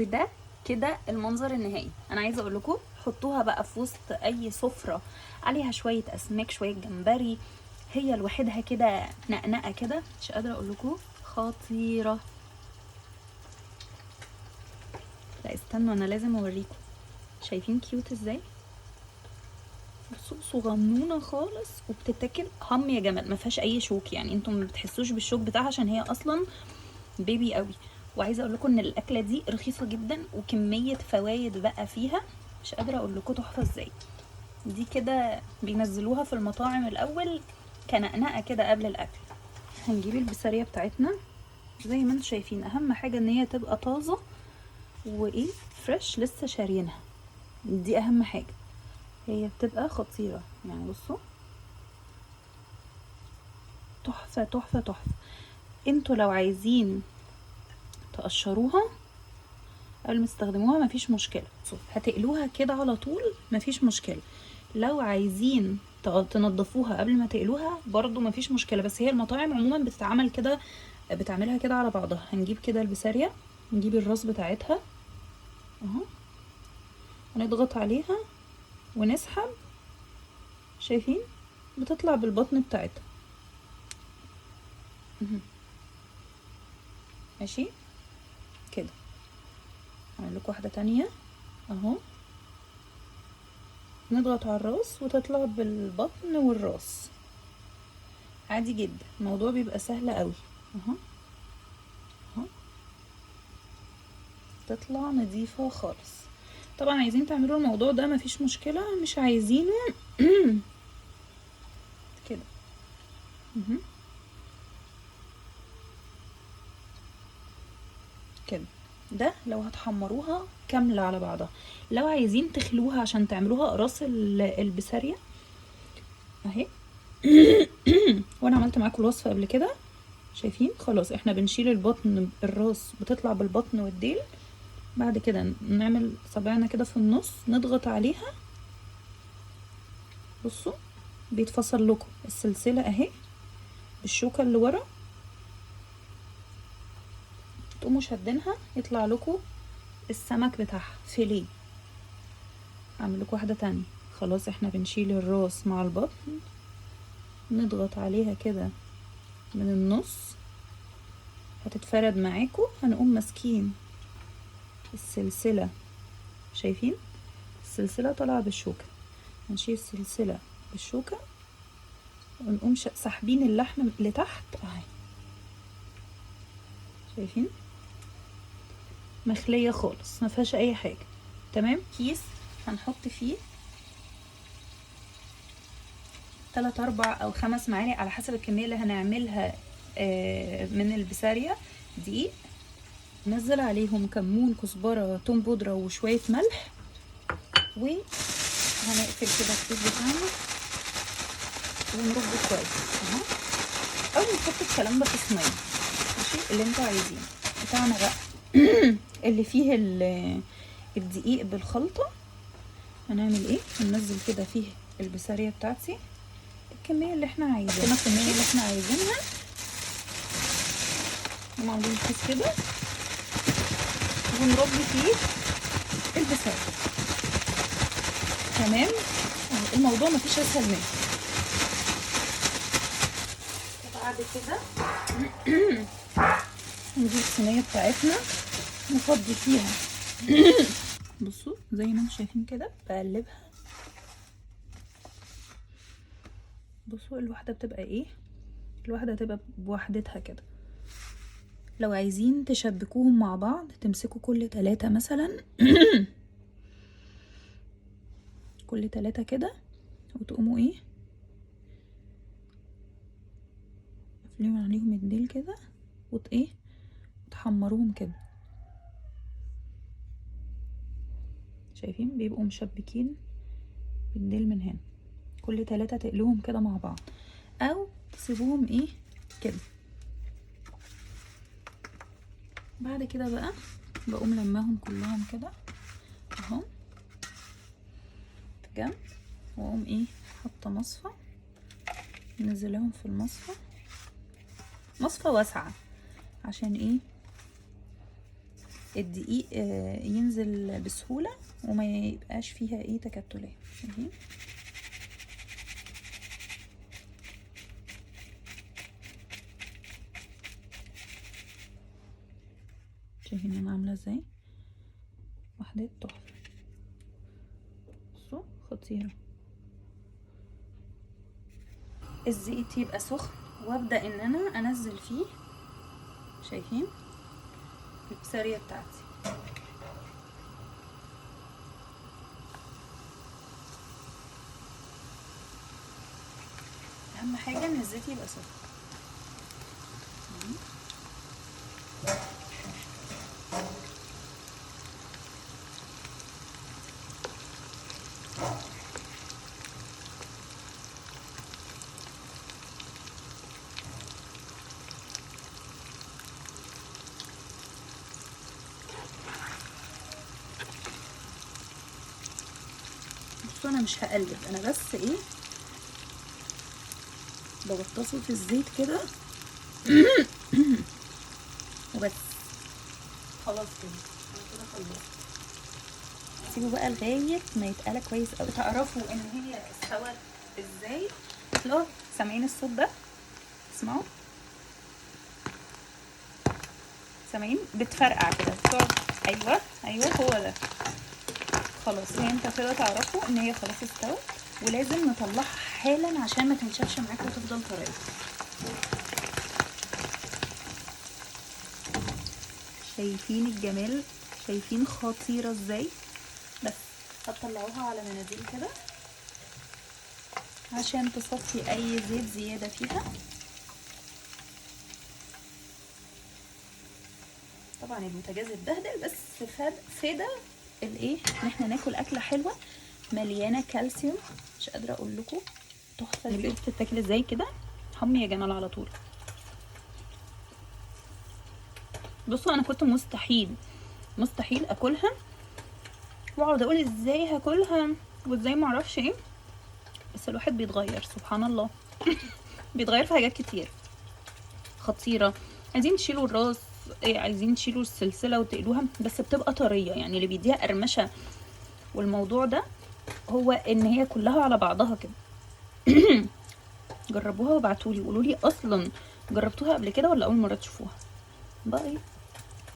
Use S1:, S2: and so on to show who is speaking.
S1: وده كده المنظر النهائي. انا عايزه اقول لكم حطوها بقى في وسط اي سفره عليها شوية اسماك، شوية جمبري، هي لوحدها كده نقنقه كده، مش قادرة اقول لكم خطيرة. لا استنوا انا لازم اوريكم. شايفين cute ازاي؟ بصوا صغنونه خالص وبتتاكل هم يا جمال، ما فيهاش اي شوك، يعني انتم ما بتحسوش بالشوك بتاعها عشان هي اصلا baby قوي. وعايزه اقول لكم ان الاكلة دي رخيصة جدا وكمية فوايد بقى فيها مش قادرة اقول لكم تحفة ازاي. دي كده بينزلوها في المطاعم الاول كنقنقه كده قبل الاكل. هنجيب البسارية بتاعتنا زي ما انتم شايفين، اهم حاجة ان هي تبقى طازة وايه fresh، لسه شارينها، دي اهم حاجة. هي بتبقى خطيرة يعني، بصوا تحفة تحفة تحفة. انتوا لو عايزين تقشروها قبل ما تستخدموها مفيش مشكلة، هتقلوها كده على طول مفيش مشكلة. لو عايزين تنضفوها قبل ما تقلوها برضو مفيش مشكلة، بس هي المطاعم عموما بتتعمل كده، بتعملها كده على بعضها. هنجيب كده البسارية، نجيب الراس بتاعتها اهو، هنضغط عليها ونسحب، شايفين بتطلع بالبطن بتاعتها. ماشي كده. هعمل لكم واحدة تانية اهو، نضغط على الراس وتطلع بالبطن والراس عادي جدا، الموضوع بيبقى سهل قوي اهو اهو، تطلع نظيفة خالص. طبعا عايزين تعملوا الموضوع ده مفيش مشكلة، مش عايزينه كده. كده. ده لو هتحمروها كاملة على بعضها. لو عايزين تخلوها عشان تعملوها اقراص البسارية اهي وانا عملت معاكم الوصفة قبل كده، شايفين؟ خلاص احنا بنشيل البطن، الراس بتطلع بالبطن والديل. بعد كده نعمل صابعنا كده في النص، نضغط عليها، بصوا بيتفصل لكم السلسلة اهي بالشوكة اللي ورا، تقوموا شدينها يطلع لكم السمك بتاعها فيليه. اعمل لكم واحدة تانية. خلاص احنا بنشيل الراس مع البطن، نضغط عليها كده من النص، هتتفرد معاكم. هنقوم ماسكين السلسلة، شايفين السلسلة طالعة بالشوكة، هنشيل السلسلة بالشوكة ونقوم ساحبين اللحم لتحت اهي، شايفين مخلية خالص ما فيهاش اي حاجة. تمام. كيس هنحط فيه 3 4 او 5 معالق على حسب الكمية اللي هنعملها من البسارية دقيق. نزل عليهم كمون، كزبرة، توم بودرة وشوية ملح، وهنقفل كده الكيس بتاعنا ونربه كويس اهو، او نحط الكلام ده في صينية ماشي اللي انتوا عايزينه. بتاعنا بقى اللي فيه الدقيق بالخلطة، هنعمل ايه؟ هننزل كده فيه البسارية بتاعتي الكمية اللي احنا عايزينها، الكمية اللي احنا عايزينها. نقوم عاملين كيس كده ونربي فيه البسارية. تمام، الموضوع مفيش اسهل منه. بعد كده نجيب الصينية بتاعتنا نفضي فيها. بصوا زي ما انتم شايفين كده بقلبها. بصوا الواحدة بتبقى ايه، الواحدة هتبقى بوحدتها كده. لو عايزين تشبكوهم مع بعض تمسكوا كل 3 مثلا كل 3 كده، وتقوموا ايه قافلين عليهم الديل كده ايه وتحمروهم كده. شايفين بيبقوا مشبكين بالديل من هنا. كل 3 تقلوهم كده مع بعض، او تسيبوهم ايه كده. بعد كده بقى بقوم لماهم كلهم كده اهو في جنب، واقوم ايه حاطه مصفى، نزلهم في المصفى، مصفى واسعة عشان ايه الدقيق ينزل بسهولة وما يبقاش فيها ايه تكتلات. شايفين؟ شايفين انا عامله ازاي؟ واحدة تحفة، بصوا خطيرة. الزيت يبقى سخن وابدا ان انا انزل فيه، شايفين البسارية بتاعتي. اهم حاجة ان الزيت يبقى سخن. بصوا انا مش هقلب، انا بس ايه بغطسه في الزيت كده وبس، خلاص كده انا كده خلصت. سيبه بقى لغاية ما يتقلى كويس قوي، تعرفوا ان هي استوت ازاي. لا سامعين الصوت ده؟ اسمعوا، سامعين؟ بتفرقع كده، بتقعد. ايوه ايوه هو ده. خلاص هي انت كده تعرفوا ان هي خلاص استوت، ولازم نطلعها حالا عشان ما تنشفش معاك وتفضل طرية. شايفين الجمال؟ شايفين خطيرة ازاي؟ بس هتطلعوها على مناديل كده عشان تصفي اي زيت زيادة فيها. طبعا البوتاجاز اتبهدل، بس فدا الايه ان احنا ناكل اكله حلوة مليانة كالسيوم. مش قادرة اقول لكم تحفة ازاي بتتاكل ازاي كده. حمي يا جمال على طول. بصوا انا كنت مستحيل اكلها، واقعد اقول ازاي هاكلها وازاي ما اعرفش ايه، بس الواحد بيتغير سبحان الله بيتغير في حاجات كتير. خطيرة. عايزين تشيلوا الراس، عايزين تشيلوا السلسلة وتقلوها، بس بتبقى طرية. يعني اللي بيديها قرمشه والموضوع ده هو ان هي كلها على بعضها كده. جربوها وابعتولي قولولي اصلا جربتوها قبل كده ولا اول مرة تشوفوها. باي.